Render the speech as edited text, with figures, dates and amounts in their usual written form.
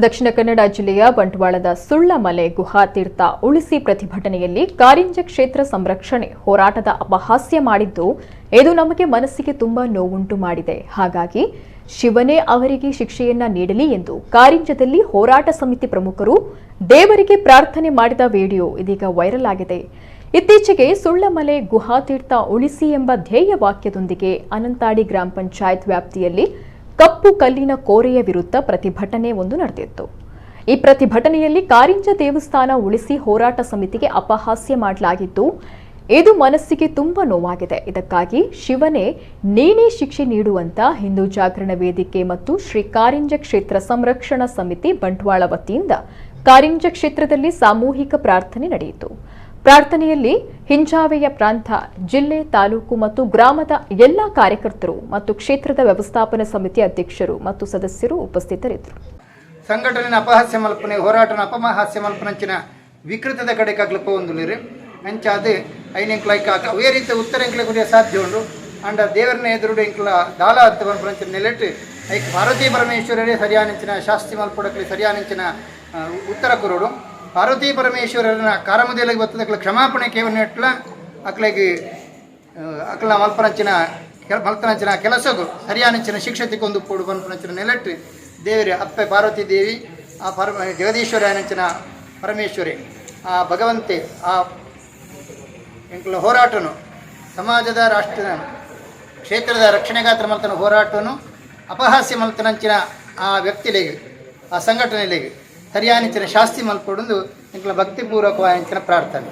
ದಕ್ಷಿಣ ಕನ್ನಡ ಜಿಲ್ಲೆಯ ಬಂಟ್ವಾಳದ ಸುಳ್ಳಮಲೆ ಗುಹಾತೀರ್ಥ ಉಳಿಸಿ ಪ್ರತಿಭಟನೆಯಲ್ಲಿ ಕಾರಿಂಜ ಕ್ಷೇತ್ರ ಸಂರಕ್ಷಣೆ ಹೋರಾಟದ ಅಪಹಾಸ್ಯ ಮಾಡಿದ್ದು, ಇದು ನಮಗೆ ಮನಸ್ಸಿಗೆ ತುಂಬಾ ನೋವುಂಟು ಮಾಡಿದೆ. ಹಾಗಾಗಿ ಶಿವನೇ ಅವರಿಗೆ ಶಿಕ್ಷೆಯನ್ನ ನೀಡಲಿ ಎಂದು ಕಾರಿಂಜದಲ್ಲಿ ಹೋರಾಟ ಸಮಿತಿ ಪ್ರಮುಖರು ದೇವರಿಗೆ ಪ್ರಾರ್ಥನೆ ಮಾಡಿದ ವಿಡಿಯೋ ಇದೀಗ ವೈರಲ್ ಆಗಿದೆ. ಇತ್ತೀಚೆಗೆ ಸುಳ್ಳಮಲೆ ಗುಹಾತೀರ್ಥ ಉಳಿಸಿ ಎಂಬ ಧ್ಯೇಯ ವಾಕ್ಯದೊಂದಿಗೆ ಅನಂತಾಡಿ ಗ್ರಾಮ ಪಂಚಾಯತ್ ವ್ಯಾಪ್ತಿಯಲ್ಲಿ ಕಪ್ಪು ಕಲ್ಲಿನ ಕೋರೆಯ ವಿರುದ್ಧ ಪ್ರತಿಭಟನೆ ಒಂದು ನಡೆದಿತ್ತು. ಈ ಪ್ರತಿಭಟನೆಯಲ್ಲಿ ಕಾರಿಂಜ ದೇವಸ್ಥಾನ ಉಳಿಸಿ ಹೋರಾಟ ಸಮಿತಿಗೆ ಅಪಹಾಸ್ಯ ಮಾಡಲಾಗಿದ್ದು, ಇದು ಮನಸ್ಸಿಗೆ ತುಂಬಾ ನೋವಾಗಿದೆ. ಇದಕ್ಕಾಗಿ ಶಿವನೇ ನೀನೇ ಶಿಕ್ಷೆ ನೀಡುವಂತ ಹಿಂದೂ ಜಾಗರಣ ವೇದಿಕೆ ಮತ್ತು ಶ್ರೀ ಕಾರಿಂಜ ಕ್ಷೇತ್ರ ಸಂರಕ್ಷಣಾ ಸಮಿತಿ ಬಂಟ್ವಾಳ ವತಿಯಿಂದ ಕಾರಿಂಜ ಕ್ಷೇತ್ರದಲ್ಲಿ ಸಾಮೂಹಿಕ ಪ್ರಾರ್ಥನೆ ನಡೆಯಿತು. ಪ್ರಾರ್ಥನೆಯಲ್ಲಿ ಹಿಂಜಾವೆಯ ಪ್ರಾಂತ, ಜಿಲ್ಲೆ, ತಾಲೂಕು ಮತ್ತು ಗ್ರಾಮದ ಎಲ್ಲಾ ಕಾರ್ಯಕರ್ತರು ಮತ್ತು ಕ್ಷೇತ್ರದ ವ್ಯವಸ್ಥಾಪನಾ ಸಮಿತಿ ಅಧ್ಯಕ್ಷರು ಮತ್ತು ಸದಸ್ಯರು ಉಪಸ್ಥಿತರಿದ್ದರು. ಸಂಘಟನೆ ಅಪಹಾಸ್ಯ ಮಲ್ಪನೆ, ಹೋರಾಟನ ಅಪಹಾಸ್ಯ ಮಲ್ಪನಂಚಿನ ವಿಕೃತದ ಕಡೆ ಕಗ್ಲಪ್ಪ ಒಂದುಲಿರು. ಅಂಚಾದ ಐನ್ ಎಂಕ್ಲ ಐಕ್ ಅವೇ ರೀತಿ ಉತ್ತರ ಎಂಕ್ಲ ಕುರಿಯ ಸಾಧ್ಯ ಉಂಡು. ಅಂಡ ದೇವರನ್ನ ಎದುರುಡು ಎಂಕ್ಲ ದಾಲ ಅತ್ತ ಪನ್ಪುನಂಚಿನ ನೆಲೆಟ್ ಐಕ್ ಪಾರ್ವತಿ ಪರಮೇಶ್ವರರೇ ಸರಿಯಾನಂಚಿನ ಶಾಸ್ತಿ ಮಲ್ಪೊಡಕ್ಲಿ ಸರಿಯಾನಂಚಿನ ಉತ್ತರ ಕೊರೊಡು. ಪಾರ್ವತಿ ಪರಮೇಶ್ವರನ ಕಾರಮುದೇಲಗೆ ಬತ್ತದಕ್ಲ ಕ್ಷಮಾಪಣೆ ಕೇವನೆಟ್ಲ ಅಕ್ಲೆಗ್ ಅಕ್ಲ ಮಲ್ಪನಂಚಿನ ಮಲ್ತನಂಚಿನ ಕೆಲಸಗು ಸರಿಯಾನಂಚಿನ ಶಿಕ್ಷೆ ತಿಕ್ಕೊಂದು ಪೋಡು ಪನ್ಪುನಂಚಿನ ನೆಲೆಟ್ ದೇವರೇ ಅಪ್ಪೆ ಪಾರ್ವತಿ ದೇವಿ, ಆ ಪರಮ ಜಗದೀಶ್ವರ ಆನಂಚಿನ ಪರಮೇಶ್ವರಿ, ಆ ಭಗವಂತೆ ಆ ಎಂಕ್ಲ ಹೋರಾಟನು, ಸಮಾಜದ, ರಾಷ್ಟ್ರದ, ಕ್ಷೇತ್ರದ ರಕ್ಷಣೆಗಾತ್ರ ಮಲ್ತನ ಹೋರಾಟನು ಅಪಹಾಸ್ಯ ಮಲ್ತನಂಚಿನ ಆ ವ್ಯಕ್ತಿಲೆಗ್, ಆ ಸಂಘಟನೆಲೆಗ್ ಸರಿಯಾನಿಂಚಿನ ಶಾಸ್ತಿ ಮಲ್ಪೊಡುಂದು ಎಂಕ್ಲ ಭಕ್ತಿಪೂರ್ವಕವಾದಂಚಿನ ಪ್ರಾರ್ಥನೆ.